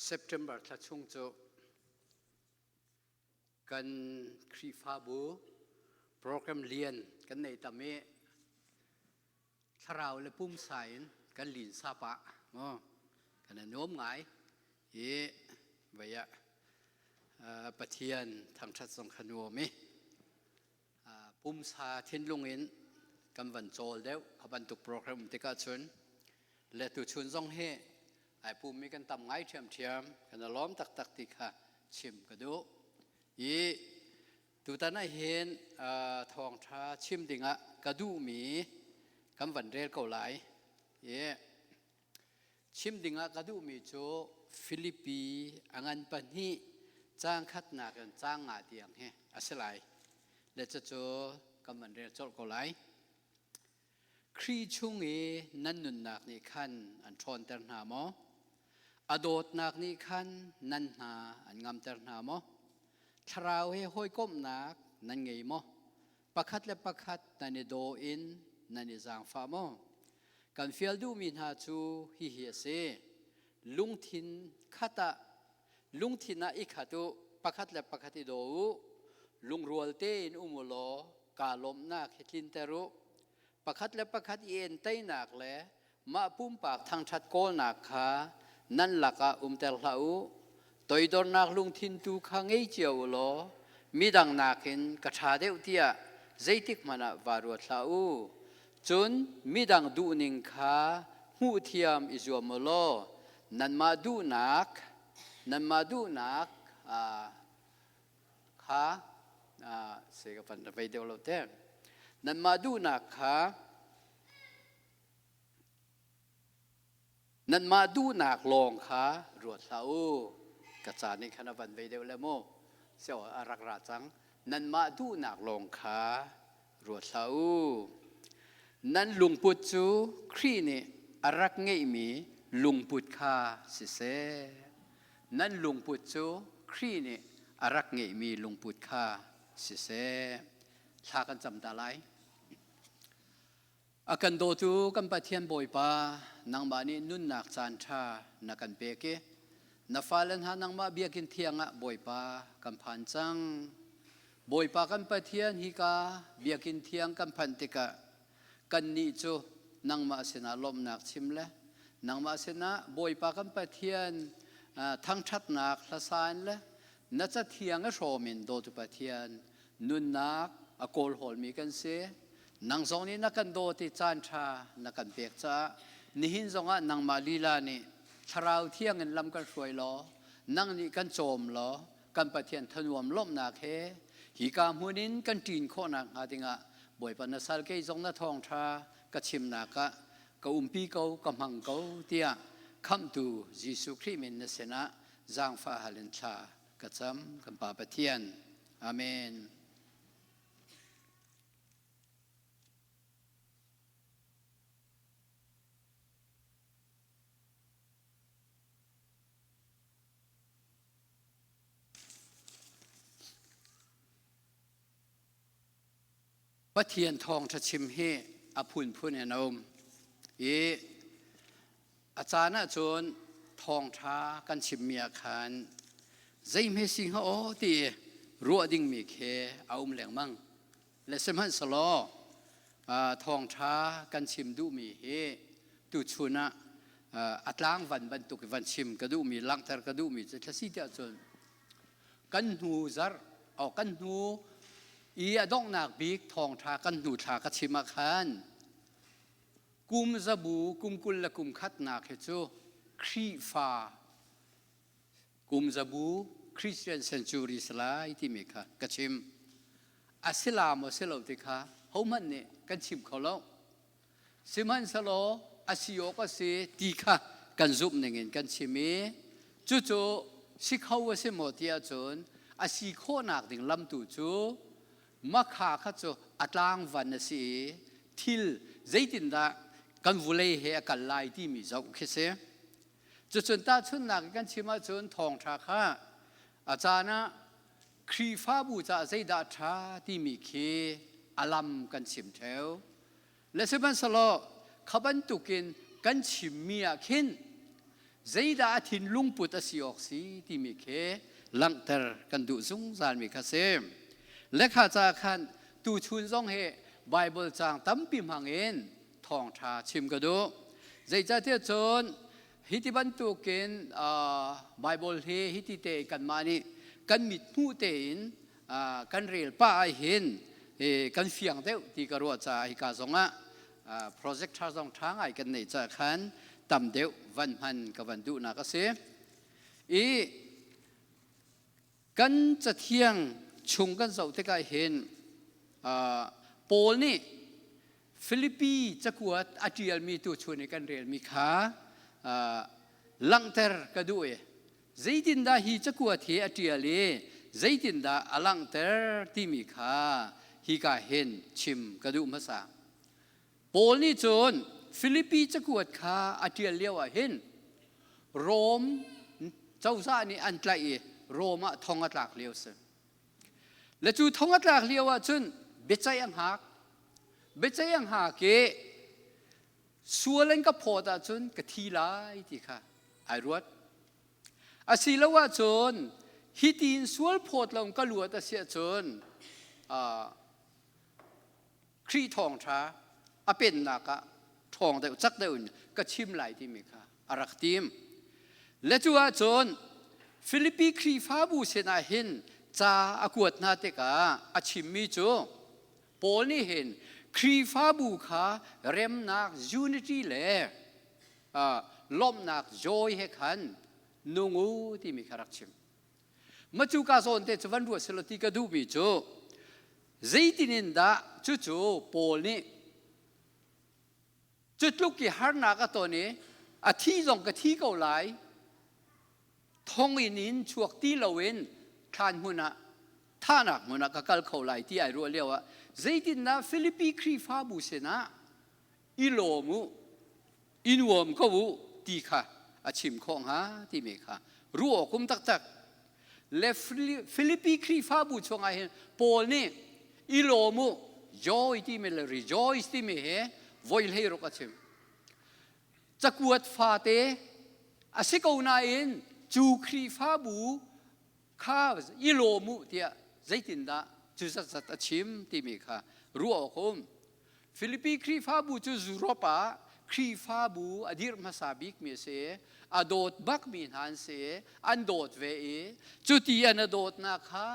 September thla chung cu kan Khrihfabu program lian kan nei tam i thlarau le pumsa in kan linsa pah mu kan i nuam ngai i vei ah Pathian thangṭhat zong kha nuam i pumsa thinlung in kan van cawl deuh a bantuk program um tikah cun le tuchun zong hi ai pummi kan tam ngai ṭhiamṭhiam kan i lawm taktak ti kha chim ka duh i tutan ah hin thawngṭha chim dingah ka duhmi kan van rel ko lai i Chim dingah ka duhmi cu Filipi a ngan pahnih caang khatnak in caang nga tiang hi a si lai. Le cucu kan van rel colh ko lai. Khrih chung i nan nunnak nih khan an ṭhawnter hna maw? A dawtnak nih khan nan hna an ngamter hna maw? Thlarau he hawikomhnak nan ngei maw? Pakhat le pakhat nan i daw in nan i zaangfah maw? Kan fial duhmi hna cu hihi a si. Lungthin khat ah lungthin ah i khat u, pakhat le pakhat i daw u, lungrual tein um u law kaa lawmhnak hi tlinter u. Pakhat le pakhat i entainak le mah pumpak thangṭhat kawlnak kha nan lakah umter hlah u. Toidornak lungthin tu kha ngei cio u law midang nakin ka ṭha deuh tiah zeitik hmanh ah vaa ruat hlah u. Cun midang duhning kha hmuhthiam i zuam u law nanmah duhnak nanmah duhnak kha se ka van vei deuh lo te nanmah duhnak kha nanmah duhnak lawng kha ruat hlah u ka ca nih khan a van vei deuh le mu sio a rak ra cang nanmah duhnak lawng kha ruat hlah u. Nan lungput cu Khrih nih a rak ngeihmi lungput kha siseh. Nan lungput cu Khrih nih a rak ngeihmi lungput kha siseh. Thla kan cam ta lai. A kan dawtu kan Pathian Bawipa, nangmah nih nunnak caan ṭha na kan pek i na fale hna nangmah biakinn thiang ah Bawipa kan phan cang. Bawipa kan Pathian hika biakinn thiang kan phanh tikah kannih cu nangmah sinah lawmhnak chim le nangmah sinah Bawipa kan Pathian thangṭhatnak hlasain le na cathiang a hrawm in dawtu Pathian nunnak a kawlhawlmi kan si. Nang zong nih na kan dawt i caan ṭha na kan pek caah nihin zongah nangmah lila nih Thlarau Thiang in lam kan hruai law nang nih kan cawm law kan Pathian thanuam lawmhnak he hika hmun in kan ṭin khawhnak hnga dingah Bawipa na sal kei zong na thawngṭha ka chimnak ah ka umpi ko ka hmang ko tiah khamhtu Jesuh Khrih min na sinah zaangfah hal in thla ka cam kan Pa Pathian. Amen. Pathian thawngṭha chim hi a phunphun in a um i a caan ahcun thawngṭha kan chimmi ah khan zeihme si hnga aw ti ruah dingmi khi a um lengmang. Le sihmanhsehlaw thawngṭha kan chim duhmi hi tuchun ah a tlangvan bantuk van chim ka duhmi langhter ka duhmi cu thlasi tiah cun kan hnu zarh oh kan hnu i a donghnak bik thawngṭha kan hnu thla ka chim ah khan kum zabu kum kul le kum khatnak hi cu Khrihfa kum zabu Christian century salai timi kha ka chim a si la maw si lo ti kha hohmanh nih kan chim kho lo Sihmanhsehlaw a si awk a si ti kha kan zumh ningin kan chim i cucu si kho a si maw ti ahcun a si khawhnak ding lamtu cu makha kha cu a tlangvan a si i thil zeitindah kan vulei he a kal lai timi zoh khi si. Cucun tahchunhnak kan chim ahcun thawngṭha kha a caan ah Khrihfabu caah zeidah ṭha timi khi a lam kan chim ṭheo. Le sihmanhsehlaw kha bantukin kan chimmi ah khin Zeidah a thinlung put a si awk si timi khi langhter kan duh zungzalmi kha si. Lekha ca khan tuchun zong hi Bible caang tampi hmang in thawngṭha chim ka duh. Zeicahtiah cun hi ti bantukin Bible hi hiti te kanmah nih kan mit hmuh tein kan rel pah ah hin kan fiang deuh ti ka ruah caah hika zongah projector zong ṭha ngai kan neih caah khan tam deuh van hman ka van duhnak a si. I kan cathiang chung kan zoh tikah hin Paul nih Filipi cakuat a ṭialmi tu chun i kan relmi kha langhter ka duh i zeitindah hi cakuat hi a ṭial i zeitindah a langhter timi kha hika hin chim ka duh hmasa. Paul nih cun Filipi cakuat kha a ṭial lio ah hin Rom cozah nih an tlaih i Rom ah thong a tlak lio a si. Le cu thong a tlak lio ah cun biaceih a hngak. Biaceih a hngak i sual an ka phawt ahcun ka thi lai ti kha ai ruat. Asilo ahcun hitin sual phawt lo ka luat a si ahcun Khrih thawngṭha a pennak ah ṭhawng deuh cak deuh in ka chim lai timi kha a rak tim. Le cu ahcun Filipi Khrihfabu sinah hin ca a kuat hna tikah a chimmi cu Paul nih hin Khrihfabu kha remnak unity le lawmhnak joy he khan nung u timi kha rak chim. Macu ka zawn te cu van ruat selaw ti ka duhmi cu zeitin in dah cucu Paul nih cu tluk i harnak a ton i a thi zong ka thi ko lai thonginn in chuak ti loin thlan hmun ah thahnak hmun ah ka kal kho lai ti ai ruah lio ah zeitindah Filipi Khrihfabu sinah i lawm u i nuam ko u ti kha a chim khawh hnga timi kha ruah awk um taktak. Le Filipi Khrihfabu chungah hin Paul nih i lawm u joy timi le rejoice timi he voi hlei ruk a chim. Cakuat fate a si ko nain cu Khrihfabu kha i lawm u tiah zeitindah cu zatzat a chim timi kha ruah awk um. Filipi Khrihfabu cu Europe ah Khrihfabu a dirh hmasa bikmi a si. A dawt bakmi hna an si. An dawt ve i cuti an a dawtnak kha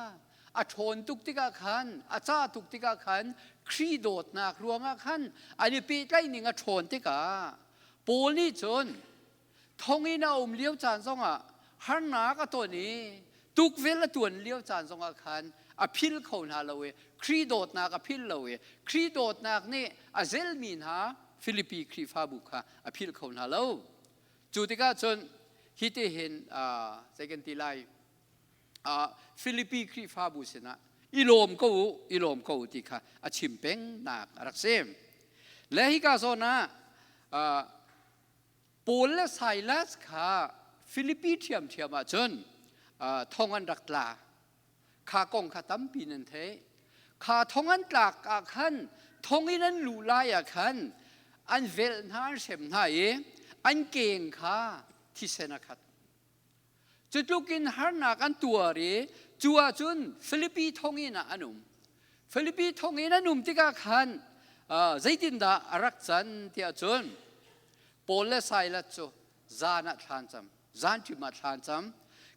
a ṭhawn tuk tikah khan, a cah tuk tikah khan, Khrih dawtnak ruangah khan an i pehtlaih ning a ṭhawn tikah Paul nih cun thonginn a um lio caan zongah harnak a ton i tukvel a tuan lio caan zongah khan a phil kho hna lo i Khrih dawtnak a phil lo i Khrih dawtnak nih a zelmi hna Filipi Khrihfabu kha a phil kho hna lo. Cu tikah cun hi ti hin zei kan ti lai Filipi Khrihfabu sinah i lawm ko u i lawm ko u ti kha a chim peng nak a rak si. Le hika zawn ah Paul le Silas kha Filipi ṭhiamṭhiam ah cun thong an rak tla. Kha kong kha tampi nan theih. Kha thong an tlak ah khan thonginn an luh lai ah khan an velh hna an hrem hna i an keng kha thisen a khat. Cu tluk in harnak an tuar i cu ahcun Filipi thonginn ah an um. Filipi thonginn an um tikah khan zeitindah a rak can tiah cun Paul le Silas cu zan ah thlan cam, zanṭim ah thlan cam.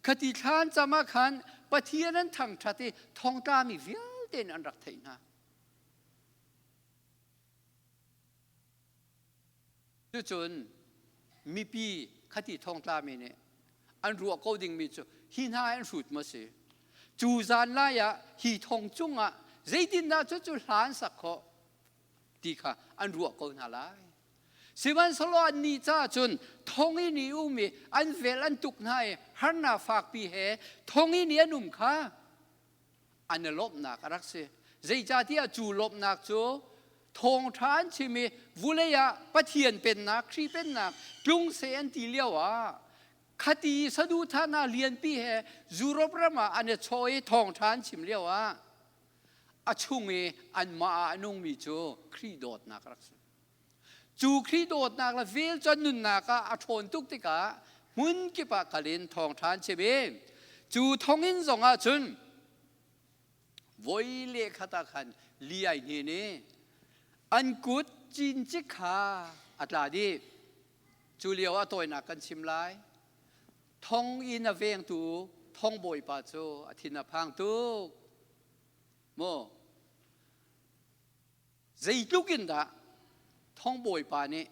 Khati thlan cam ah khan Pathian an thangṭhat i thongtlami vialte nih an rak theih hna. Cucun mipi khati thongtlami nih an ruah ko dingmi cu hi hna an hrut maw si? Cu zan lai ah hi thong cungah zeitindah cucu hla an sak khawh ti kha an ruah ko hna lai. Sihmanhsehlaw annih caah cun thonginn i um i an vel an tuk hna i harnak fakpi he thonginn i an um kha an i lawmhnak a rak si. Zeicahtiah cu lawmhnak cu thawngṭha an chim i vulei ah Pathian pennak, Khrih pennak tlung seh an ti lio ah khati saduhthahnak lianpi he Europe ram ah an i chawh i thawngṭha an chim lio ah a chung i anmah ah a nungmi cu Khrih dawtnak a rak si. Cu Khrih dawtnak le vel cu an nunnak ah a ṭhawn tuk tikah Hmun kip ah kal in thawngṭha an chim i cu thonginn zongah cun voi le khat ah khan li ai hnin i an kut cincik kha a tla dih. Cu lio ah tawinak kan chim lai. Thonginn a vengtu thongbawipa cu a thin a phang tuk. Maw zeitluk in dah thongbawipa nih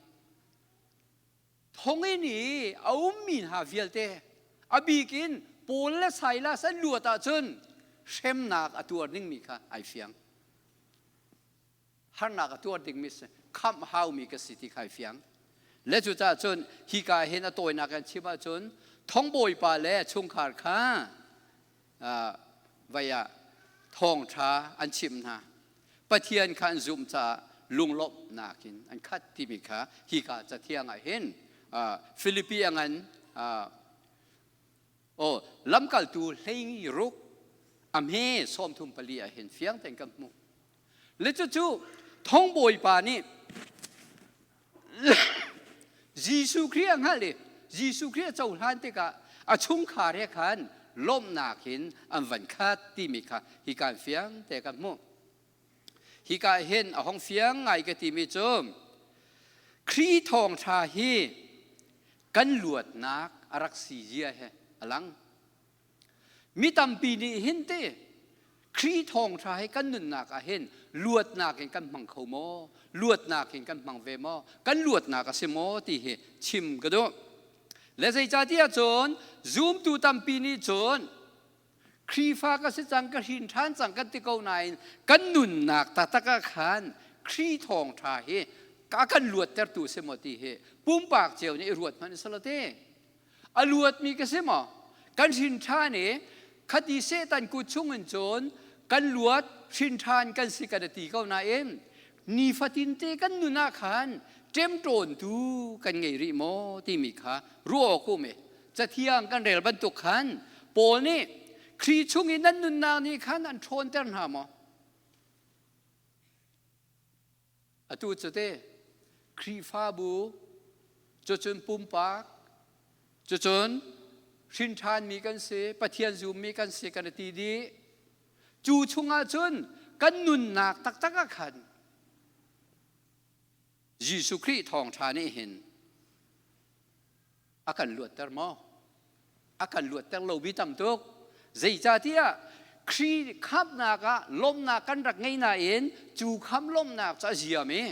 thonginn i a ummi hna vialte a bik in Paul le Silas an luat ahcun hremnak a tuar dingmi kha ai fiang. Harnak a tuar dingmi si khamh haumi ka si ti kha ai fiang. Le cucaah cun hika hin a tawinak in chim ahcun thongbawipa le chungkhar kha vai ah thawngṭha an chimh hna. Pathian kha an zumh caah lunglawmhnak in an khat timi kha hika cathiang ah hin Filipi a ngan aw lamkaltu hlei ruk a hme 34 ah hin fiang tein kan hmuh. Le cucu thongbawipa nih Jesuh Khrih a hngalh i Jesuh Khrih a cohlan tikah a chungkhar he khan lawmhnak in an van khat timi kha hika in fiang te kan hmuh. Hika hin a hong fiang ngai ka timi cu Khrih thawngṭha hi kan luatnak a rak si zia he a lang. Mi tampi nih hin te Khrih thawngṭha hi kan nunnak ah hin luatnak in kan hmang kho maw? Luatnak in kan hmang ve maw? Kan luatnak a si maw ti hi chim ka duh. Le zeicahtiah cun zumtu tampi nih cun Khrihfa ka si cang, ka hrin ṭhan cang kan ti ko nain kan nunnak taktak ah khan Khrih thawngṭha hi a kan luattertu si maw ti hi pumpak cio nih i ruat hmanh selaw te. A luatmi ka si maw? Kan hrin ṭhan i khati Satan kut chungin cun kan luat hrin ṭhan kan si kan ti ko nain nifatin te kan nun ah khan ṭemṭawntu kan ngei rih maw timi kha ruah awk um i cathiang kan rel bantuk khan Paul nih Khrih chung i nan nunnak nih khan an ṭhawnter hna maw? Atu cu te Khrihfabu cucun pumpak cucun hrinṭhanmi kan si Pathian zummi kan si kan ti dih. Cu chungah cun kan nunnak taktak ah khan Jesuh Khrih thawngṭha nih hin a kan luatter maw? A kan luatter lomi tam tuk. Zeicahtiah Khrih khamhnak ah lawmhnak kan rak ngei nain cu khamh lawmhnak cu a ziam i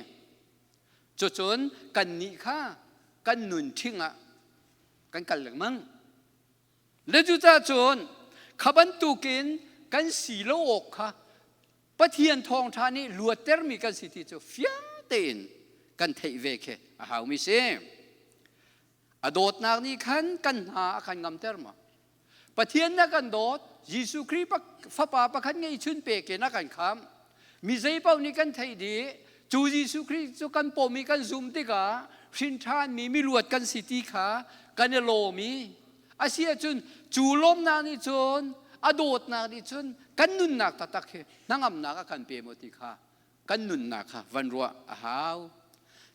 cucun kannih kha kan nun ṭhing ah kan kal lengmang. Le cucaah cun kha bantukin kan si lo awk kha Pathian thawngṭha nih luattermi kan si ti cu fiang tein kan theih ve khi a haumi si. A dawtnak nih khan kan hna a kan ngamter maw? Pathian na kan dawt, Jesuh Khrih fapa pakhat ngeihchun pek in a kan khamh. Mi zeipaoh nih kan theih dih, cu Jesuh Khrih cu kan pom i kan zum tikah hrinṭhanmi miluat kan si ti kha kan i lawm i a si ahcun cu lawmnak nih cun a dawtnak nih cun kan nunnak taktak hi hnangamnak a kan pe maw ti kha kan nunnak kha van ruah a hau.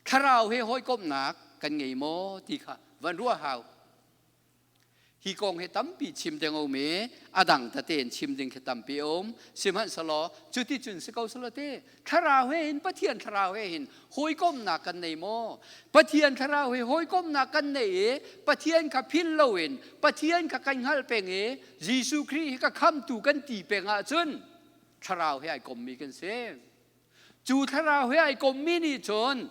Thlarau he hawikomhnak kan ngei maw ti kha van ruah hau. Hi kong hi tampi chim ding um i a dang tete in chim ding khi tampi um. Sihmanhsehlaw cuti cun si ko selaw te thlarau he hin Pathian thlarau he hin hawikomhnak kan nei maw? Pathian thlarau he hawikomhnak kan nei i Pathian kha philh loin Pathian kha kan hngalh peng i Jesuh Khrih hi ka khamtu kan ti peng ahcun thlarau he ai kommi kan si. Cu thlarau he ai kommi nih cun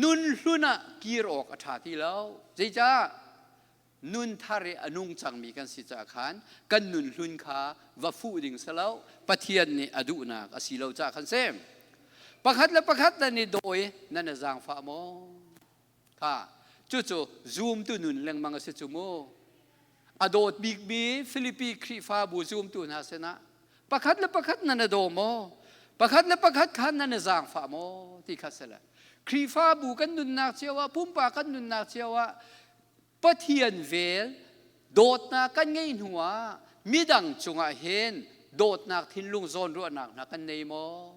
nun hlun ah kir awk a ṭha ti lo. Zeicah? Nun thar i a nung cangmi kan si caah khan kan nun hlun kha va fuh ding si lo. Pathian nih a duhnak a si lo caah khan si. Pakhat le pakhat nan i daw i nan i zaangfah maw? Kha cucu zumtu nun lengmang a si cu mu. A dawt bikmi Filipi Khrihfabu zumtu hna sinah pakhat le pakhat nan i daw maw? Pakhat le pakhat kha nan i zaangfah maw? ti kha si le Khrihfabu kan nunnak cio ah pumpak kan nunnak cio ah Pathian vel dawtnak kan ngeih hnu ah midang cungah hin dawtnak thinlung zawnruahnak hna kan nei maw?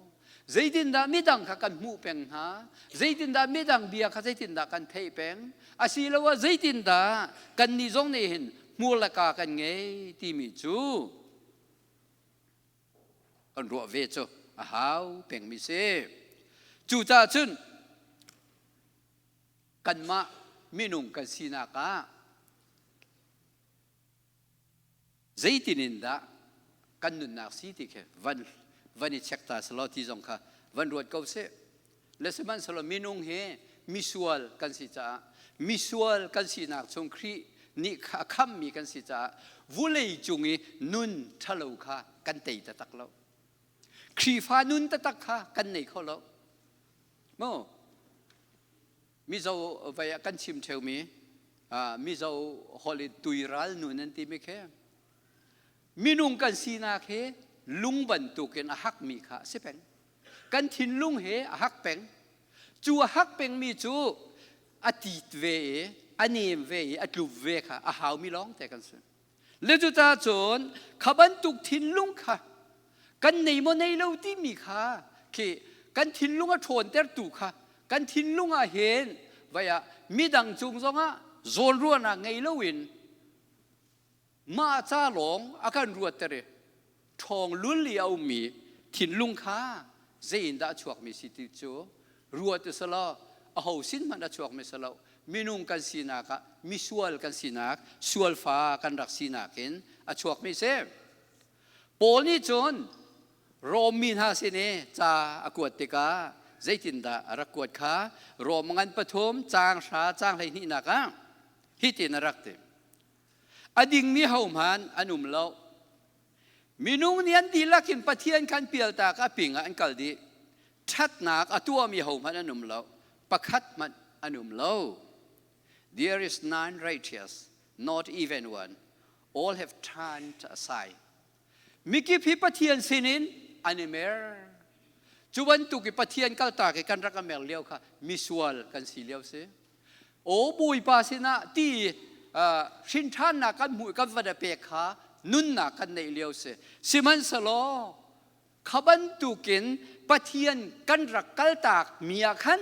Zeitindah midang kha kan hmuh peng hna? Zeitindah midang bia kha zeitindah kan theih peng? Asiloah zeitindah kannih zong nih hin hmur le ka kan ngei timi cu kan ruah ve cu a hau pengmi si. Cucaah cun kanmah minung kan sinak ah zeitin in dah kan nunnak si ti khi van van i check ta selaw ti zong kha van ruat ko sih. Le sihmanhsehlaw minung hi misual kan si caah, misual kan sinak chung Khrih nih a khammi kan si caah vulei cung i nun ṭhalo kha kan tei taktak lo. Khrihfa nun taktak kha kan nei kho lo. Mu Mizo vai ah kan chim ṭheumi Mizo holh in tuiral nun an timi khi minung kan sinak hi lung bantukin a hakmi kha a si peng. Kan thinlung he a hak peng. Cu a hak pengmi cu a tit ve i a nem ve i a tlup ve kha a haumi lawng te kan si. Le cucaah cun kha bantuk thinlung kha kan nei maw nei lo timi kha khi kan thinlung a ṭhawntertu kha kan thinlung ah hin vai ah midang cung zongah zawnruahnak ngei loin mah ca lawng a kan ruatter i ṭhawng lul i a ummi thinlung kha zei in dah a chuakmi si ti cu ruat u selaw, aho sin hmanh a chuakmi si lo. Minung kan sinak ah misual kan sinak, sualfa kan rak sinak in a chuakmi si. Paul nih cun Rom mi hna sin i ca a kuat tikah zeitindah a rak kuat kha Rom ngan 3 caang 10 caang 12nak ah hitin a rak ti. A dingmi hohmanh an um lo. Minung nih an dihlak in Pathian khan pialtak a ping ah an kal dih. Ṭhatnak a tuahmi hohmanh an um lo. Pakhat hmanh an um lo. There is none righteous, not even one. All have turned aside. Mikip hi Pathian sinin an i mer. Cu bantuk i Pathian kaltak i kan rak a mer lio kha misual kan si lio si. Aw Bawipa sinah ti hrinṭhannak kan hmuh kan van a pek kha nunnak kan neih lio si. Sihmanhsehlaw kha bantukin Pathian kan rak kaltak mi ah khan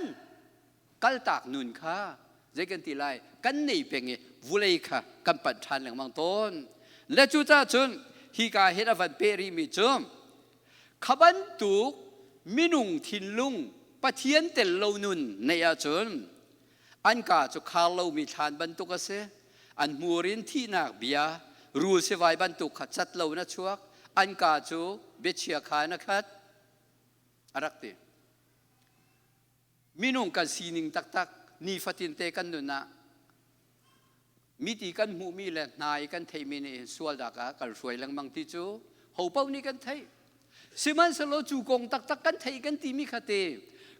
kaltak nun kha zei kan ti lai, kan nei peng i vulei kha kan panh ṭhan lengmang tawn. Le cucaah cun hika hin a van peh rihmi cu kha bantuk minung thinlung Pathian tel lo nun neih ahcun an ka cu khar lomi thlan bantuk a si. An hmur in thihnak bia rul sivai bantuk kha cat lo in a chuak. An ka cu biachia kha in a khat, a rak ti. Minung kan sining taktak nifatin te kan nun ah miti kan hmuhmi le hna i kan theihmi nih hin sualnak ah kan hruai lengmang ti cu ho paoh nih kan theih. Sihmanhsehlaw cu kong taktak kan theih kan timi kha te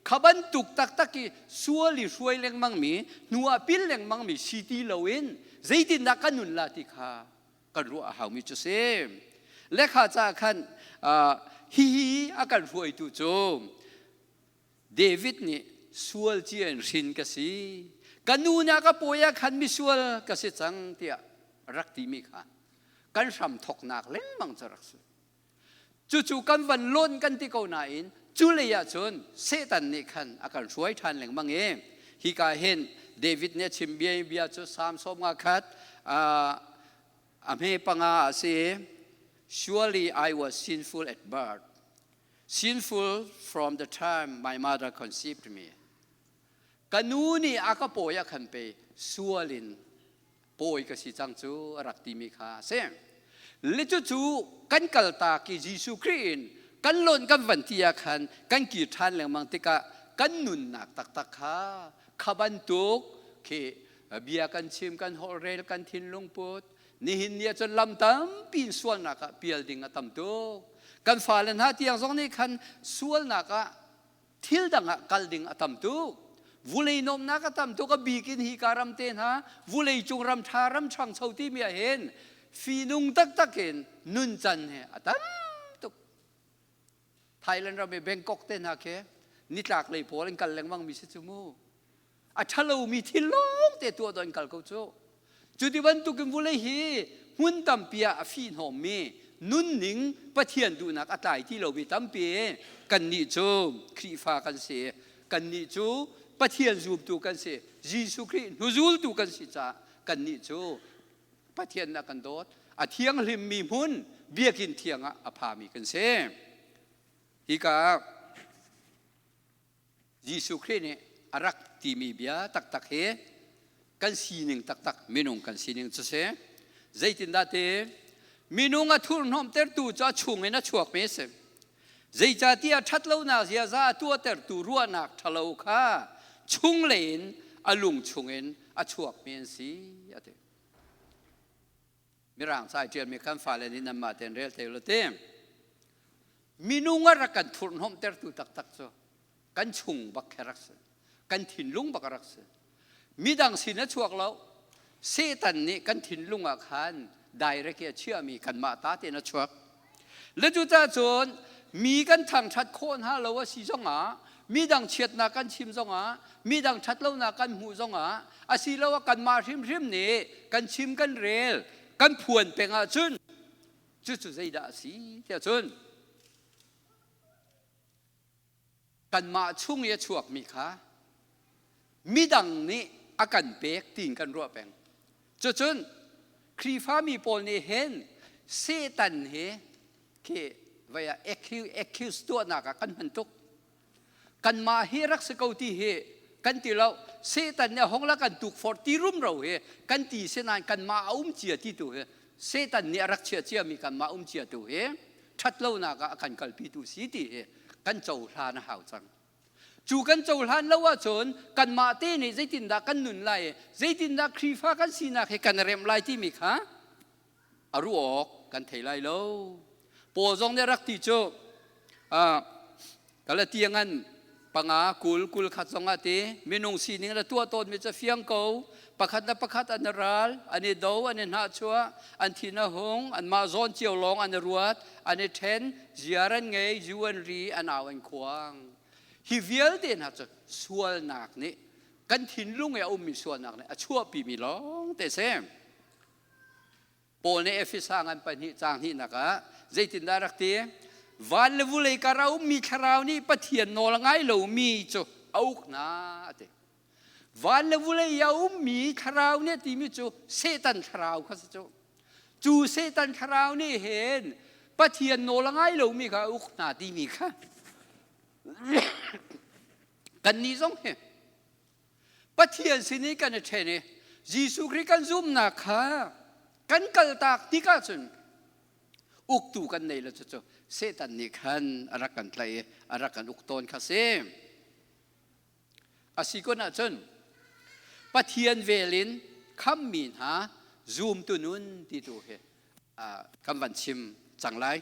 kha bantuk taktak i sual i hruai lengmangmi, hnu ah pil lengmangmi si ti loin zeitindah kan nun la ti kha kan ruah a haumi cu si. Lekha ca khan hihi a kan hruaitu cu David nih sual cia in hrin ka si, ka nu nih a ka pawi ah khan misual ka si cang tiah rak timi kha kan hram thawknak lengmang cu rak si. Cucu kan van lawn kan ti ko nain cu lei ah cun Satan nih khan a kan hruai ṭhan lengmang i hika hin David nih a chim bia bia cu Salm 51 a hme 5 a si. Surely I was sinful at birth, sinful from the time my mother conceived me. Ka nu nih a ka pawi a khan pe sual in pawi ka si cang cu a rak timi kha a si. Le cucu kan kaltak i Jesuh Khrih in kan loan kan van ti ah khan kan kir ṭhan lengmang tikah kan nunnak taktak kha kha bantuk khi bia kan chim, kan holhrel, kan thinlung put nihin ni ah cun lam tampi in sualnak ah pial ding a tam tuk. Kan fale hna tiang zong nih khan sualnak ah thil dang ah kal ding a tam tuk. Vulei nuamhnak a tam tuk. A bik in hi ka ram te hna vulei cung ram ṭha ram ṭhangcho timi ah hin fihnung taktak in nuncan hi a tam tuk. Thailand ram i Bangkok te hna khi nitlak lei pawl an kal lengmang mi si cu mu. A ṭhalomi thil lawng te tuah dawh in kal ko cu. Cu ti bantukin vulei hi hmun tampi ah a fihnawmmi. nunning Pathian duhnak a tlai ti lomi tampi. Kannih cu Khrihfa kan si, kannih cu Pathian zumtu kan si, Jesuh Khrih hnuzultu kan si caah kannih cu Pathian a kan dawt, a thianghlimmi hmun biakinn thiang ah a phami kan si. Hika Jesuh Khrih nih a rak timi bia taktak hi kan sining taktak, minung kan sining cu si. Zeitindah ti minung a thurhnawmtertu cu a chungin a chuakmi a si. Zeicahtiah ṭhatlonak ziaza a tuahtertu ruahnak ṭhalo kha chunglei in a lung chungin a chuakmi an si, a ti. Mirang ca i ṭialmi kan fale nih nanmah tein rel te u ti. Minung a rak kan thurhhnawmhtertu taktak cu kan chung bak khi rak si. Kan thinlung bak a rak si. Midang sin a chuak lo. Satan nih kan thinlung ah khan direct a chiahmi kanmah ta tein a chuak. Le cucaah cun mi kan thangṭhat khawh hna lo a si zongah, midang chiatnak kan chim zongah, midang ṭhatlonak kan hmuh zongah, asiloah kanmah hrimhrim nih kan chim kan rel, kan phuan peng ahcun cucu zeidah a si tiah cun kanmah chung i a chuakmi kha midang nih a kan pek tiin kan ruah peng. Cucun Khrihfami pawl nih hin Satan hi khi vai ah accuse tuahnak ah kan hman tuk. Kanmah hi rak si ko ti hi kan ti lo. Satan nih a hong la kan tukforh ti rumro hi kan ti si nain kanmah a um cia ti tu hi Satan nih a rak chia ciami kanmah um cia tu hi ṭhatlonak ah a kan kalpitu si ti hi kan cohlan a hau cang. Cu kan cohlan lo ahcun kanmah te nih zeitindah kan nun lai i zeitindah Khrihfa kan sinak hi kan remh lai timi kha a ruah awk kan thei lai lo. Paul zong nih rak ti cu Galatia ngan 5 20 21 zong ah ti minung sining le tuah tawnmi cu fiang ko, pakhat le pakhat an i ral, an i do, an i hnahchuah, an thin a hung, anmah zawn cio lawng an i ruat, an i ṭhen, ziar an ngei, zu an ri, an au, an khuang. Hi vialte hna cu sualnak nih, kan thinlung i a ummi sualnak nih a chuahpimi lawng te si. Paul nih Efesa ngan pahnih caang hnihnak ah zeitindah rak ti? Van le vulei kar a ummi thlarau nih Pathian nawl a ngai lomi cu a uk hna, a ti. Van le vulei a ummi thlarau nih timi cu Satan thlarau kha si cu. Cu Satan thlarau nih hin Pathian nawl a ngai lomi kha a uk hna timi kha kannih zong hi Pathian sin i kan i ṭhen i Jesuh Khrih kan zumhnak kha kan kaltak tikah cun uktu kan nei lo, cucu Satan nih khan a rak kan tlaih i a rak kan uk tawn kha si. A si kun ahcun Pathian vel in khammi hna zumtu nun ti tu hi kan van chim cang lai.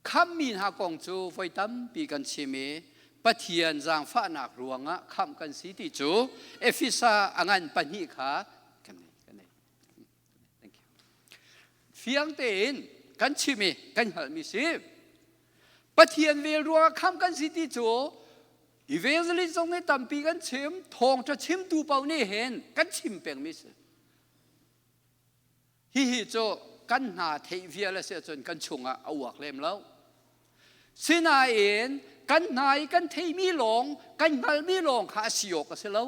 Khamhmi hna kong cu voi tampi kan chim i Pathian zaangfahnak ruangah khamh kan si ti cu Efesa a ngan pahnih kha kan nei, kan nei. Thank you. Fiang tein kan chim i kan hngalhmi si. Pathian vel ruangah khamh kan si ti cu evangelist zong nih tampi kan chim, thawngṭha chimtu paoh nih hin kan chim pengmi si. Hihi cu kan hna theih vial a si ahcun kan chungah a uak lem lo. Sinain kan hna i kan theimi lawng, kan hngalhmi lawng kha a si awk a si lo.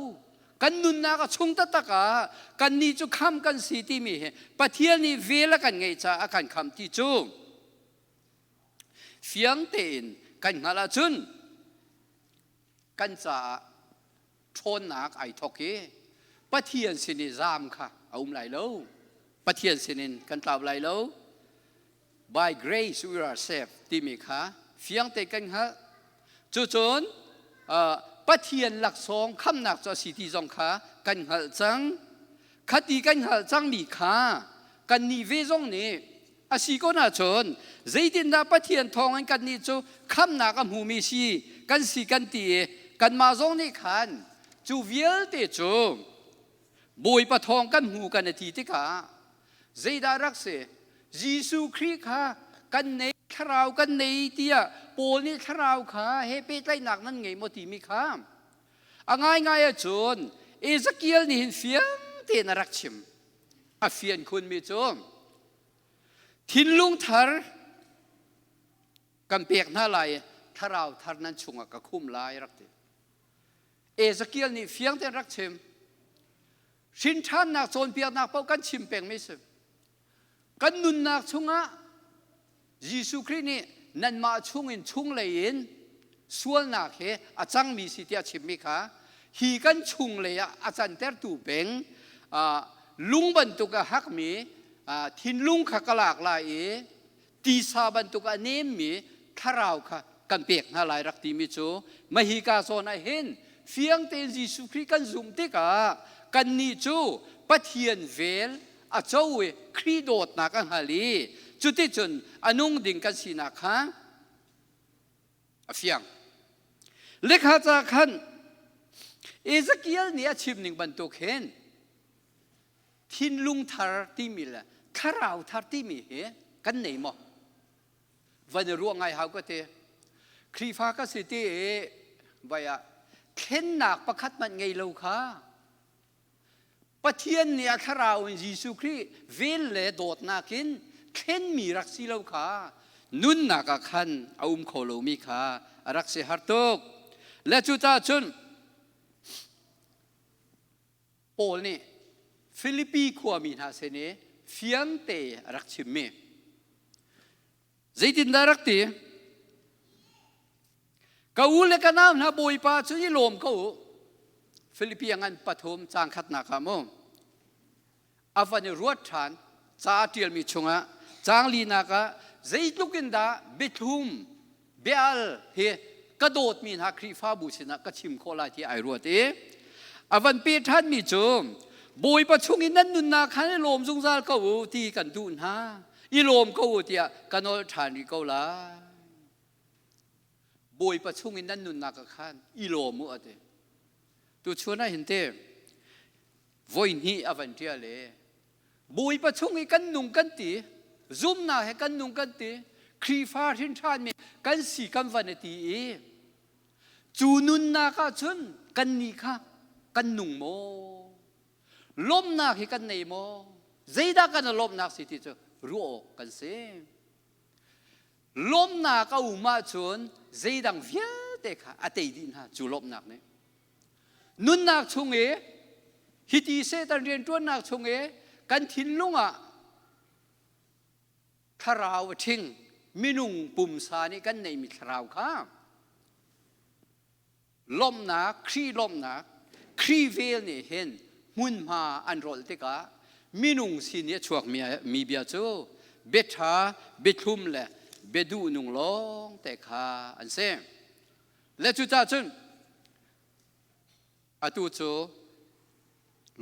Kan nunnak a chung taktak ah kannih cu kham kan si timi hi Pathian nih vel a kan ngeih caah a kan kham ti cu fiang tein kan hngalh ahcun kan caah ṭhawnnak ai thawk i Pathian sin i zaam kha a um lai lo. Pathian sinin kan tlau lai lo. By grace we are saved timi kha fiang te kan hngalh. Cucun Pathian laksawng khamnak cu a si ti zong kha kan hngalh cang. Khati kan hngalh cangmi kha kannih ve zong nih a si ko ahcun zeitindah Pathian thawngin kannih cu khamnak a hmumi si kan si kan ti i kanmah zong nih khan cu vialte cu Bawipa thawng kan hmu kan i ti tikah zeidah rak si? Jesuh Khrih kha kan nei, thlarau kan nei tiah Paul nih thlarau kha he pehtlaihnak nan ngei maw timi kha a ngaingai ahcun Ezekiel nih hin fiang tein a rak chim. A fian khunmi cu. Thinlung thar kan pek hna lai i thlarau thar nan chungah ka khum lai rak ti. Ezekiel nih fiang tein rak chim. Hrinṭhannak cawnpiaknak paoh kan chim pengmi si. Kan nunnak chungah Jesuh Khrih nih nanmah chungin chunglei in sualnak he a cangmi si tiah chimmi kha hi kan chunglei ah a cantertu peng lung bantuk a hakmi thinlung kha ka lak lai i tisa bantuk a nemmi thlarau kha kan pek hna lai rak timi cu mahika zawn ah hin fiang tein Jesuh Khrih kan zumh tikah kannih cu Pathian vel a co i Khrih dawtnak a hngal i cuticun a nung ding kan sinak kha a fiang. Lekha ca khan Ezekiel nih a chim ning bantuk hin thinlung thar timi le thlarau thar timi hi kan nei maw? Van i ruah ngai hau ka ti. Khrihfa ka si ti i vai ah thlennak pakhat hmanh ngei lo kha Pathian nih a thlarau in Jesuh Khrih vel le dawtnak in thlenmi rak si lo kha nunnak ah khan a um kho lomi kha a rak si har tuk. Le cucaah cun Paul nih Filipi khuami hna sin i fiangte a rak chimmi. Zeitindah rak ti? Ka u le ka nau hna Bawipa cu i lawm ko u. Filipi ngan pathum caang khatnak ah mu. A van i ruat ṭhan ca a ṭialmi chungah caang linak ah zeitluk in dah biathlum biaal hi ka dawtmi hna Khrihfabu sinah ka chim khawh lai ti ai ruat i a van pe ṭhanmi cu Bawipa chung i nan nunnak khan i lawm zungzal ko u ti kan duh hna i lawm ko u tiah ka nawl ṭhan rih ko lai. Bawipa chung in nan nunnak ah khan i lawm u a ti. Tuchun ah hin te voi hnih a van ṭial i Bawipa chung i kan nung kan ti, zumnak he kan nung kan ti, Khrihfa hrinṭhanmi kan si kan van i ti i cu nunnak ah cun kannih kha kan nung maw? Lawmhnak hi kan nei maw? Zeidah kan i lawmhnak si ti cu ruah awk kan si. Lawmhnak a um ahcun zeidang vialte kha a tei dih hna cu lawmhnak nih. Nunnak chung i hiti Satan rianṭuannak chung i kan thinlung ah thlarau a ṭhing minung pumsa nih kan neihmi thlarau kha lawmhnak, Khrih lawmhnak, Khrih vel nih hin hmunhma an rolh tikah minung sin i a chuakmi mi bia cu biaṭha, biathlum le biaduhnung lawng te kha an si. Le cucaah cun atu cu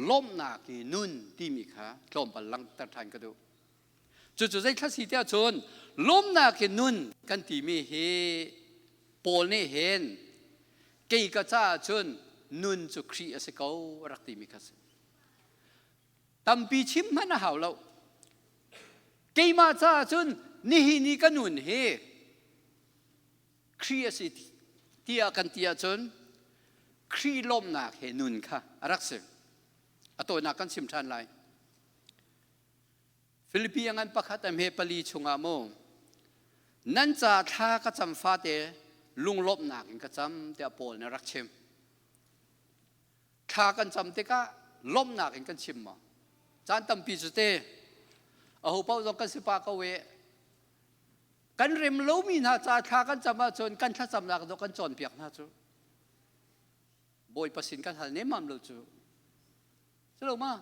lawmhnak i nun timi kha tlawmpal langhter ṭhan ka duh. Cucu zeithla si tiah cun lawmhnak i nun kan timi hi Paul nih hin kei ka caah cun nun cu Khrih a si ko a rak timi kha si. Tampi chim hmanh a hau lo. Keimah caah cun nihin i ka nun hi Khrih a si tiah kan ti ahcun Khrih lawmhnak he nun kha a rak si. A tawinak kan chim ṭhan lai. Filipi a ngan pakhat a hme pali chungah mu nan ca thla ka cam fate lunglawmhnak in ka cam tiah Paul nih a rak chim. Thla kan cam tikah lawmhnak in kan chim maw? Caan tampi cu te aho paoh zong kan si pah ko i kan rem lomi hna ca thla kan cam ahcun kan thlacamnak dawh kan cawnpiak hna cu Bawipa sin kan hal nemmam lo cu. Si lo ma?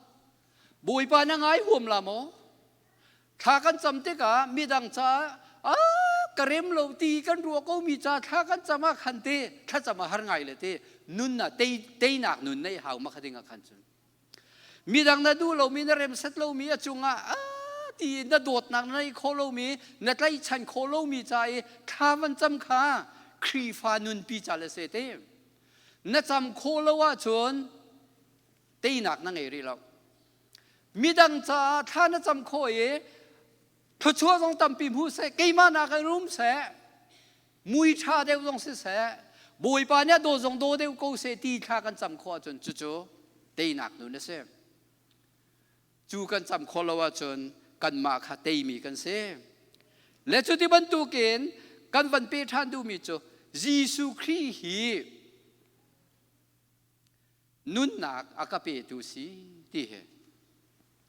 Bawipa na ngai huam la maw? Thla kan cam tikah midang caah a ka rem lo ti kan ruah ko mi ca thla kan cam ah khan te thlacam a har ngai le te nun na tei teinak nun nei hau ma khading ah khan cun midang na duh lomi na rem set lomi a cungah a ti na dawtnak na nei kho lomi na tlaichan kho lomi ca i thla van cam kha Khrihfa nunpi ca le se te na cam kho lo ahcun teinak na ngei rih lo. Midang caah thla na cam khawh i thluachuah zong tampi hmu seh, keimah nak in rum seh, mui ṭha deuh zong si seh, Bawipa nih a daw zong daw deuh ko seh ti thla kan cam khawh ahcun cucu teinak nun a si. Cu kan cam khawh lo ahcun Kanmah kha teimi kan si. Le cuti bantukin kan van pe ṭhan duhmi cu Jesuh Khrih hi nunnak a ka petu si ti hi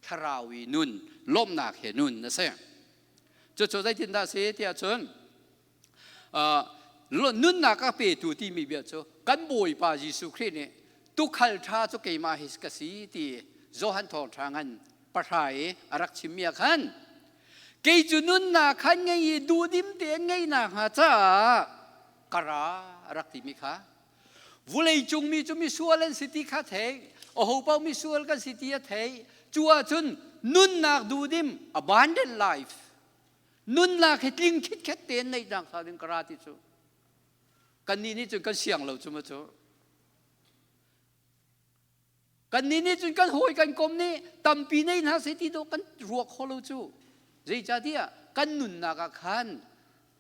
thlarau i nun lawmhnak he nun a si. Cucu zeitindah a si tiah cun nunnak a petu timi bia cu kan Bawipa Jesuh Khrih nih tukhal ṭha cu keimah hi ka si ti Johan thawngṭha ngan pahra i a rak chimmi ah khan kei cu nunnak khan ngei i duhdim tein ngeihnak hnga caah ka ra a rak timi kha vulei cung mi cu misual an si ti kha thei aho paoh misual kan si ti a thei cu ahcun nunnak duhdim abundant life nunnak hi tling khitkhet tein neih nak hnga ding ka ra ti cu kannih nih cun kan siang lo cu ma cu kannih nih cun kan hawi kan kom nih tampi nei hna seh ti dawh kan ruak kho lo cu zeicahtiah kan nunnak ah khan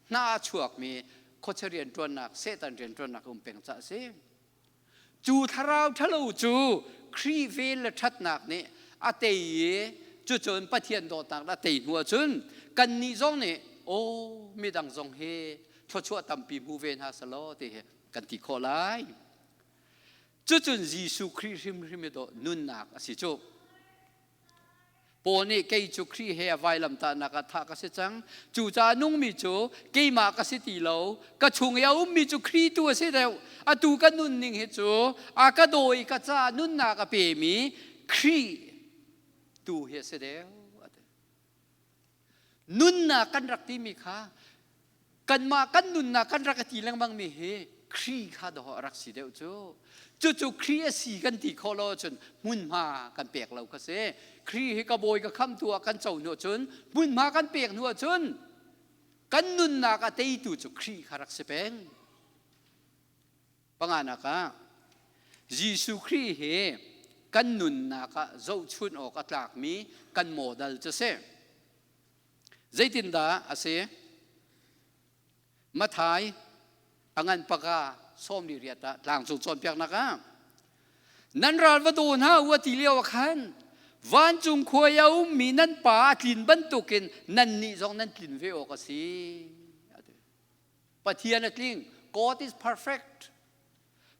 hna a chuakmi khuachia rianṭuannak Satan rianṭuannak um peng caah a si Cu thlarau ṭhalo cu Khrih vel le ṭhatnak nih a tei i cucun Pathian dawtnak a tei hnu ahcun kannih zong nih aw midang zong hi thluachuah tampi hmu ve hna selaw ti hi kan ti khawh lai. Cucun Jesuh Khrih hrimhrim i dawh nunnak a si cu. Paul nih kei cu Khrih he a vailamtahnak ah thah ka si cang. Cucaah nungmi cu keimah ka si ti lo. Ka chung i a ummi cu Khrih tu a si deuh. Atu ka nunning hi cu a ka daw i ka caah nunnak a pemi Khrih tu hi a si deuh. Nunnak kan rak timi kha kanmah kan nunnak kan rak ti lengmangmi hi Khrih kha dawh a rak si deuh cu. Cucu Khrih a si kan ti khawh lo ahcun hmunhma kan pek lo kha si. Khrih hi ka bawi ka khamtu ah kan co hnu ahcun hmunhma kan pek hnu ahcun kan nunnak a teitu cu Khrih kha rak si peng. Panganak ah Jesuh Khrih hi kan nunnak ah zohchun awk a tlakmi kan model cu si. Zeitindah a si? Mathai a ngan paka sawmli riat ah tlangcung cawnpiaknak ah nan ral va daw hna u a ti lio ah khan vancung khua i a ummi nan pa a tlin bantukin nannih zong nan tlin ve awk a si. Pathian a tling. God is perfect.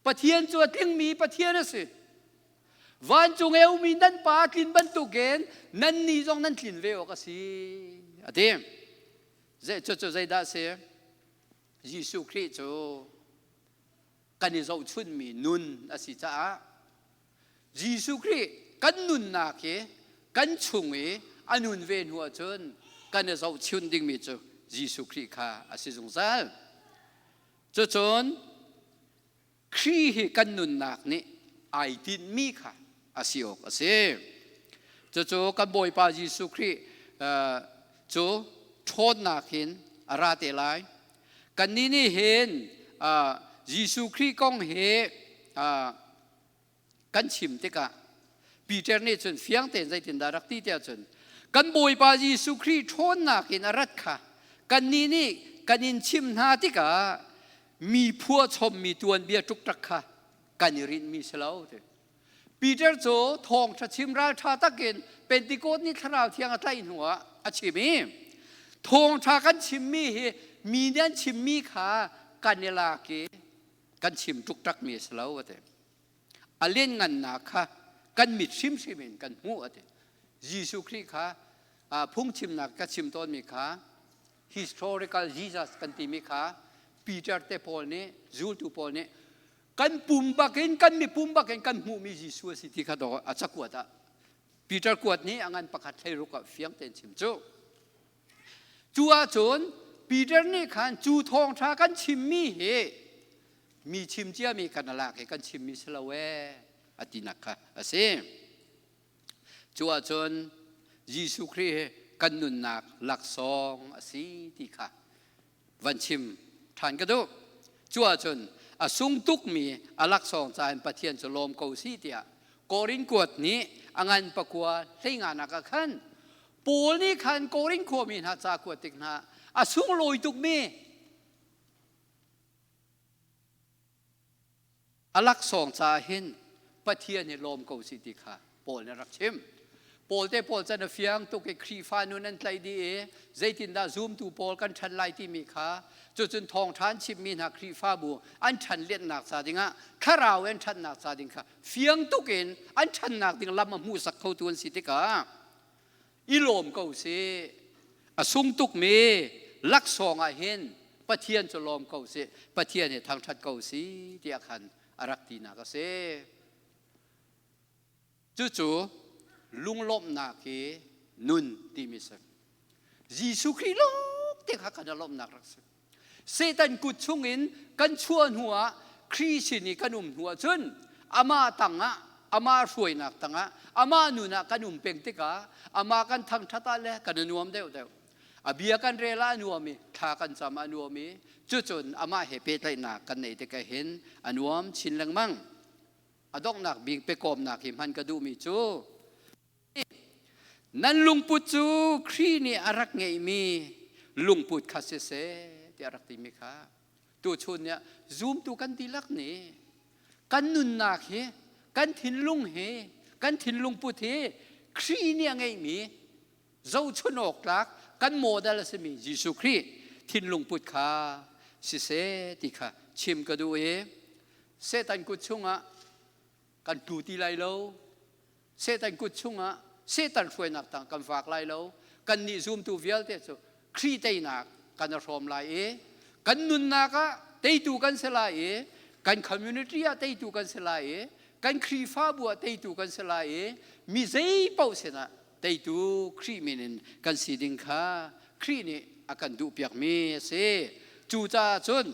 Pathian cu a tlingmi Pathian a si. Vancung e ummi nan pa a tlin bantukin nannih zong nan tlin ve awk a si. A ti. Cucu zeidah a si? Jesuh Khrih cu kan i zohchunmi nun a si caah Jesuh Khrih kan nunnak hi kan chung i a nun ve hnu ahcun kan i zohchun dingmi cu Jesuh Khrih kha a si zungzal. Cucun Khrih hi kan nunnak nih ai tinhmi kha a si awk a si. Cucu kan Bawipa Jesuh Khrih cu ṭhawnnak hin a ra te lai. Kannih nih hin Jesuh Khrih kong hi kan chim tikah Peter nih cun fiang tein zeitindah rak ti tiah cun kan Bawipa Jesuh Khrih ṭhawnnak in a rat kha kannih nih kan in chim hna tikah mi phuahchommi tuanbia ṭukṭak kha kan i rinhmi si lo ti. Peter cu thawngṭha chim ralṭha takin Pentecost ni thlarau thiang a tlaih hnuah a chim i thawngṭha kan chimmi hi mi nih an chimmi kha kan i lak i kan chim ṭukṭakmi a si lo a ti. A lianngannak kha kan mit hrimhrim in kan hmuh a ti. Jesuh Khrih kha phungchimnak ka chim tawnmi kha historical Jesus kan timi kha Peter te pawl nih zultu pawl nih kan pum bakin kan mipum bakin kan hmuhmi Jesuh a si ti kha dawh a cakuat ah Peter kuat nih a ngan pakhat thleiruk ah fiang tein chim cu. Cu ahcun Peter nih khan cu thawngṭha kan chimmi hi mi chim ciami kan alak i kan chimmi si lo ee a tinak kha a si. Cu ahcun Jesuh Khrih hi kan nunnak laksawng a si ti kha van chim ṭhan ka duh. Cu ahcun a sung tukmi a laksawng ca in Pathian cu lawm ko si tiah Korin kuat nih a ngan pakua hleinganak ah khan Paul nih khan Korin khuami hna ca kuat tik hna a sunglawi tukmi A laksawng caah hin Pathian hi lawm ko si ti kha Paul nih a rak chim. Paul te pawl can a fiang tuk i Khrihfa nun an tlaih dih i zeitindah zumtu pawl kan ṭhan lai timi kha cucun thawngṭha an chimmi hna Khrihfabu an ṭhan lennak ca dingah thlarau an ṭhannak ca ding kha fiang tuk in an ṭhannak ding lam a hmuhsak khotu an si tikah i lawm ko sih. A sung tukmi laksawng ah hin Pathian cu lawm ko sih, Pathian hi thangṭhat ko sih tiah khan a rak tinak a si. Cucu lunglawmhnak hi nun timi si. Jesuh Khrih lawng te kha kan lawmhnak rak si. Satan kut chungin kan chuah hnu ah Khrih sin i kan um hnu ah cun amah tangah amah hruainak tangah amah nun ah kan um peng tikah amah kan thangṭhat ah le kan i nuam deuhdeuh. A bia kan rel ah a nuam i thla kan cam ah a nuam i cucun amah he pehtlaihnak kan neih tikah hin a nuam chin lengmang. A donghnak bik pekawmnak hi hman ka duhmi cu nan lungput cu Khrih nih a rak ngeihmi lungput kha siseh tiah a rak timi kha tuchun nih zumtu kan dihlak nih kan nunnak hi kan thinlung hi kan thinlung put hi Khrih nih a ngeihmi zohchun awk tlak kan model a simi Jesuh Khrih thinlung put kha siseh ti kha chim ka duh i Satan kut chungah kan tlu ti lai lo. Satan kut chungah Satan hruainak tang kan vak lai lo. Kannih zumtu vialte cu Khrih teinak kan i hrawm lai i kan nunnak ah teitu kan si lai i kan community ah teitu kan si lai i kan Khrihfabu ah teitu kan si lai i mi zei paoh sinah teitu Khrih min in kan si ding kha Khrih nih a kan duhpiakmi a si. Cucaah cun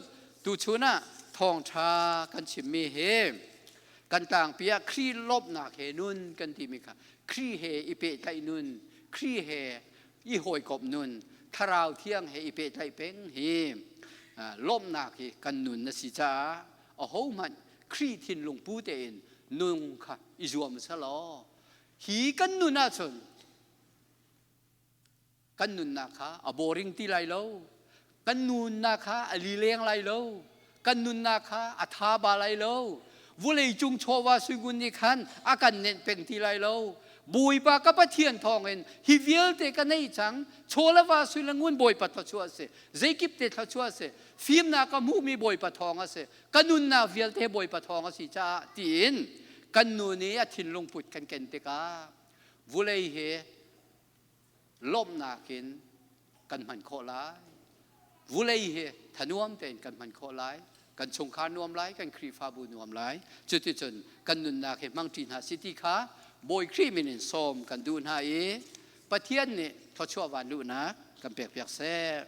tuchun ah thawngṭha kan chimmi hi kan tlangpi ah Khrih lawmhnak he nun kan timi kha Khrih he i pehtlaih nun, Khrih he i hawikomh nun, Thlarau Thiang he i pehtlaih peng hi lawmhnak hi kan nun a si caah ahohmanh Khrih thinlung pu tein nung kha i zuam selaw hi kan nun ahcun kan nunnak kha a boring ti lai lo, kan nunnak kha a lileng lai lo, kan nunnak kha a tha ba lai lo, vulei cung chawva suigun nih khan a kan nenh peng ti lai lo. Bawipa ka Pathian thawngin hi vialte ka nei cang, chaw le va sui le ngun Bawipa thluachuah a si, zeikip te thluachuah a si, fimnak ka hmuhmi Bawipa thawng a si, ka nunnak vialte Bawipa thawng a si caah tiin kan nu nih a thinlung put kan ken tikah vulei hi lawmhnak in kan hman khawh lai. Vulei hi thanuam tein kan hman khawh lai. Kan chungkhar nuam lai, kan Khrihfabu nuam lai. Cuticun kan nunnak hi hmangṭi hna si ti kha Bawi Khrih min in sawm kan duh hna i Pathian nih thluachuah van luhnak kan pekpiak seh.